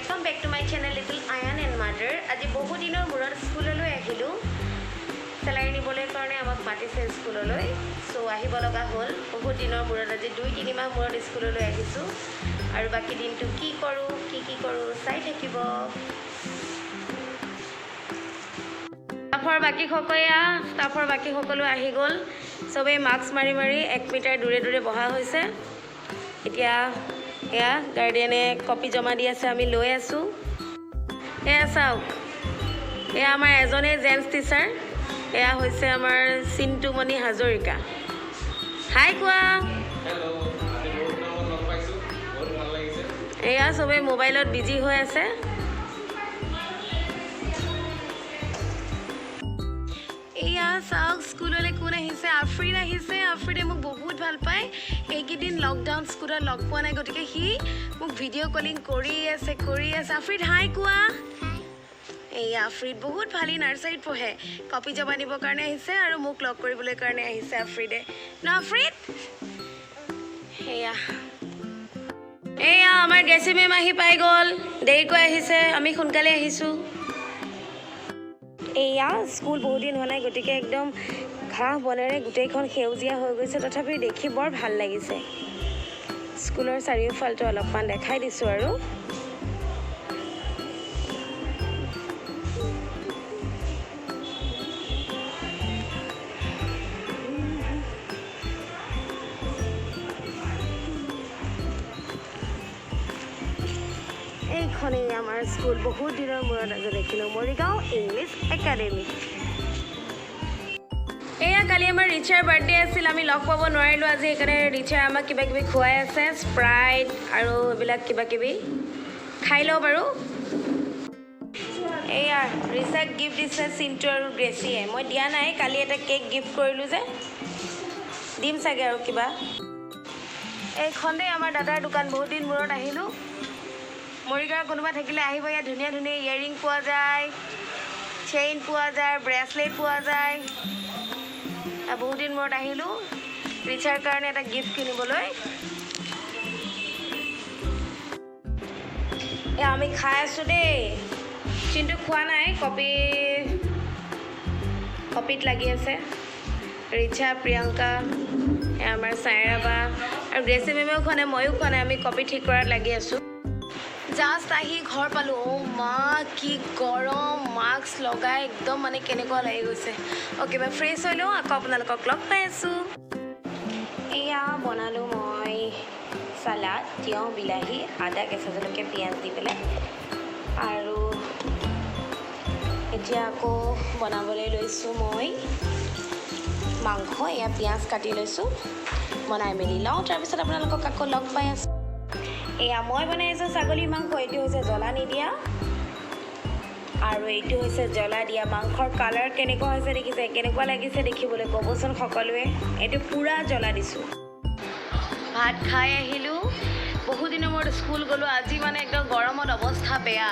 Welcome back to my channel Little Ayan and Mother. আজি বহু দিনৰ মূৰত স্কুললৈ আহিলোঁ। চেলাৰী নিবলৈ কাৰণে আমাক মাতিছে স্কুললৈ। চ' আহিব লগা হ'ল। বহুত দিনৰ মূৰত আজি 2-3 মাহ মূৰত স্কুললৈ আহিছোঁ। আৰু বাকী দিনটো কি কৰোঁ, কি কি কৰোঁ চাই থাকিব। ষ্টাফৰ বাকী সকলো আহি গ'ল। চবেই মাস্ক মাৰি মাৰি 1 মিটাৰ দূৰে দূৰে বহা হৈছে। এতিয়া এয়া গাৰ্ডিয়ানে কপি জমা দি আছে, আমি লৈ আছোঁ। এয়া চাওক, এয়া আমাৰ এজনেই জেণ্টছ টিচাৰ। এয়া হৈছে আমাৰ চিন্তুমণি হাজৰিকা। হাই কোৱা। হেল্ল', আজি বহুত দিনৰ মূৰত লগ পাইছোঁ, বহুত ভাল লাগিছে। এয়া চবেই মোবাইলত বিজি হৈ আছে। এয়া চাওক, স্কুললৈ কোন আহিছে। আফ্ৰিন আহিছে। আফ্ৰিনে মোক বহুত ভাল পায়। এইকেইদিন লকডাউন, স্কুলত লগ পোৱা নাই, গতিকে সি মোক ভিডিঅ' কলিং কৰি আছে, কৰি আছে। আফ্ৰিদ, হাই কোৱা। এই আফ্ৰিদ বহুত ভাল। ই নাৰ্চাৰীত পঢ়ে। কপি জমা দিবৰ কাৰণে আহিছে আৰু মোক লগ কৰিবলৈ কাৰণে আহিছে আফ্ৰিদে। ন আফ্ৰিদ? সেয়া এইয়া আমাৰ গ্ৰেচি মেম আহি পাই গ'ল। দেৰিকৈ আহিছে, আমি সোনকালে আহিছোঁ। এয়া স্কুল বহুত দিন হোৱা নাই, গতিকে একদম ঘাঁহ বনেৰে গোটেইখন সেউজীয়া হৈ গৈছে। তথাপিও দেখি বৰ ভাল লাগিছে। স্কুলৰ চাৰিওফালটো অলপমান দেখাই দিছোঁ। আৰু এইখনেই আমাৰ স্কুল। বহুত দিনৰ মূৰত আজি দেখিলোঁ, মৰিগাঁও ইংলিছ একাডেমি। এয়া কালি আমাৰ ৰিচাৰ বাৰ্থডে আছিল, আমি লগ পাব নোৱাৰিলোঁ আজি। সেইকাৰণে ৰিচাৰ আমাক কিবা কিবি খুৱাই আছে, স্প্ৰাইট আৰু এইবিলাক কিবা কিবি। খাই লওঁ বাৰু। এয়া ৰিচাক গিফ্ট দিছে চিণ্টু আৰু গ্ৰেচিয়ে। মই দিয়া নাই, কালি এটা কেক গিফ্ট কৰিলোঁ যে। দিম চাগে আৰু কিবা। এইখনেই আমাৰ দাদাৰ দোকান। বহুত দিন মূৰত আহিলোঁ। মৰিগাঁৱৰ কোনোবা থাকিলে আহিব। ইয়াত ধুনীয়া ধুনীয়া ইয়েৰিং পোৱা যায়, চেইন পোৱা যায়, ব্ৰেচলেট পোৱা যায়। আৰু বহুত দিন মূৰত আহিলোঁ ৰিচাৰ কাৰণে এটা গিফ্ট কিনিবলৈ। এ আমি খাই আছোঁ দেই। চিন্তু খোৱা নাই, কপিত লাগি আছে। ৰিচা, প্ৰিয়ংকা, এয়া আমাৰ চাইৰা বা আৰু গ্ৰেচি মেমেও খোৱা নাই, ময়ো খোৱা নাই। আমি কপি ঠিক কৰাত লাগি আছোঁ। জাষ্ট আহি ঘৰ পালোঁ। অ' মা, কি গৰম! মাস্ক লগাই একদম মানে কেনেকুৱা লাগি গৈছে। অ'কে, মই ফ্ৰেছ হৈ লওঁ, আকৌ আপোনালোকক লগ পাই আছোঁ। এয়া বনালোঁ মই চালাড, তিয়ঁহ, বিলাহী, আদা, কেঁচা জলকীয়া, পিঁয়াজ দি পেলাই। আৰু এতিয়া আকৌ বনাবলৈ লৈছোঁ মই মাংস। এয়া পিঁয়াজ কাটি লৈছোঁ। বনাই মেলি লওঁ, তাৰপিছত আপোনালোকক আকৌ লগ পাই আছোঁ। এয়া মই বনাইছোঁ ছাগলী মাংস। এইটো হৈছে জ্বলা নিদিয়া আৰু এইটো হৈছে জ্বলা দিয়া। মাংসৰ কালাৰ কেনেকুৱা হৈছে দেখিছে? কেনেকুৱা লাগিছে দেখিবলৈ ক'বচোন সকলোৱে। এইটো পূৰা জ্বলা দিছোঁ। ভাত খাই আহিলোঁ। বহুদিনৰ মূৰত স্কুল গ'লোঁ আজি। মানে একদম গৰমত অৱস্থা বেয়া।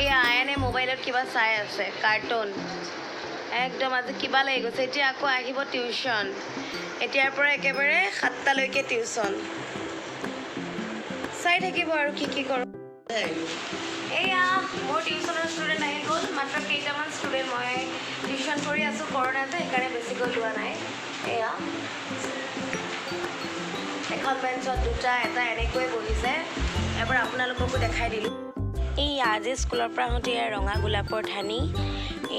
এয়া আয়নে মোবাইলত কিবা চাই আছে, কাৰ্টুন। একদম আজি কিবা লাগি গৈছে। এতিয়া আকৌ আহিব টিউশ্যন। এতিয়াৰ পৰা একেবাৰে 7টালৈকে টিউশ্যন। চাই থাকিব আৰু কি কি কৰোঁ। এয়া মোৰ টিউশ্যনৰ ষ্টুডেণ্ট আহি গ'ল। মাত্ৰ কেইটামান ষ্টুডেণ্ট মই টিউশ্যন কৰি আছোঁ। কৰোণা যে, সেইকাৰণে বেছিকৈ লোৱা নাই। এয়া এখন বেঞ্চত দুটা, এটা এনেকৈ বহিছে। এবাৰ আপোনালোককো দেখাই দিলোঁ। এই আজি স্কুলৰ পৰা আহোঁতে এয়া ৰঙা গোলাপৰ ঠানি,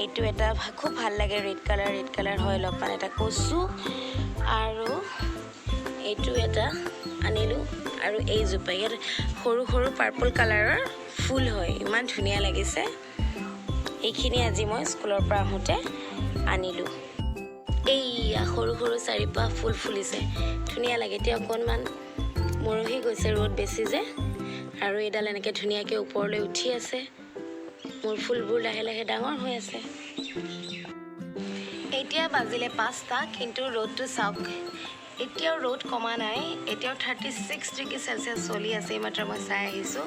এইটো এটা খুব ভাল লাগে। ৰেড কালাৰ, ৰেড কালাৰ হয় অলপমান। এটা কচু আৰু এইটো এটা আনিলোঁ। আৰু এইজোপা ইয়াত সৰু সৰু পাৰ্পল কালাৰৰ ফুল হয়, ইমান ধুনীয়া লাগিছে। এইখিনি আজি মই স্কুলৰ পৰা আহোঁতে আনিলোঁ। এইয়া সৰু সৰু চাৰিপাহ ফুল ফুলিছে, ধুনীয়া লাগে। এতিয়া অকণমান মৰহি গৈছে, ৰ'দ বেছি যে। আৰু এইডাল এনেকৈ ধুনীয়াকৈ ওপৰলৈ উঠি আছে। মোৰ ফুলবোৰ লাহে লাহে ডাঙৰ হৈ আছে। এতিয়া বাজিলে 5টা, কিন্তু ৰ'দটো চাওক, এতিয়াও ৰ'দ কমা নাই। এতিয়াও 36 ডিগ্ৰী চেলচিয়াছ চলি আছে। এইমাত্ৰ মই চাই আহিছোঁ।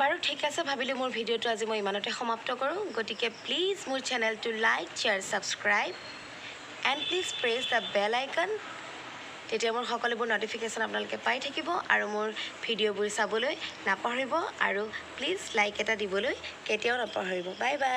বাৰু, ঠিক আছে, ভাবিলোঁ মোৰ ভিডিঅ'টো আজি মই ইমানতে সমাপ্ত কৰোঁ। গতিকে প্লিজ মোৰ চেনেলটো like, share, subscribe and please press the bell icon. তেতিয়া মোৰ সকলোবোৰ ন'টিফিকেশ্যন আপোনালোকে পাই থাকিব আৰু মোৰ ভিডিঅ'বোৰ চাবলৈ নাপাহৰিব আৰু প্লিজ লাইক এটা দিবলৈ কেতিয়াও নাপাহৰিব। Bye bye.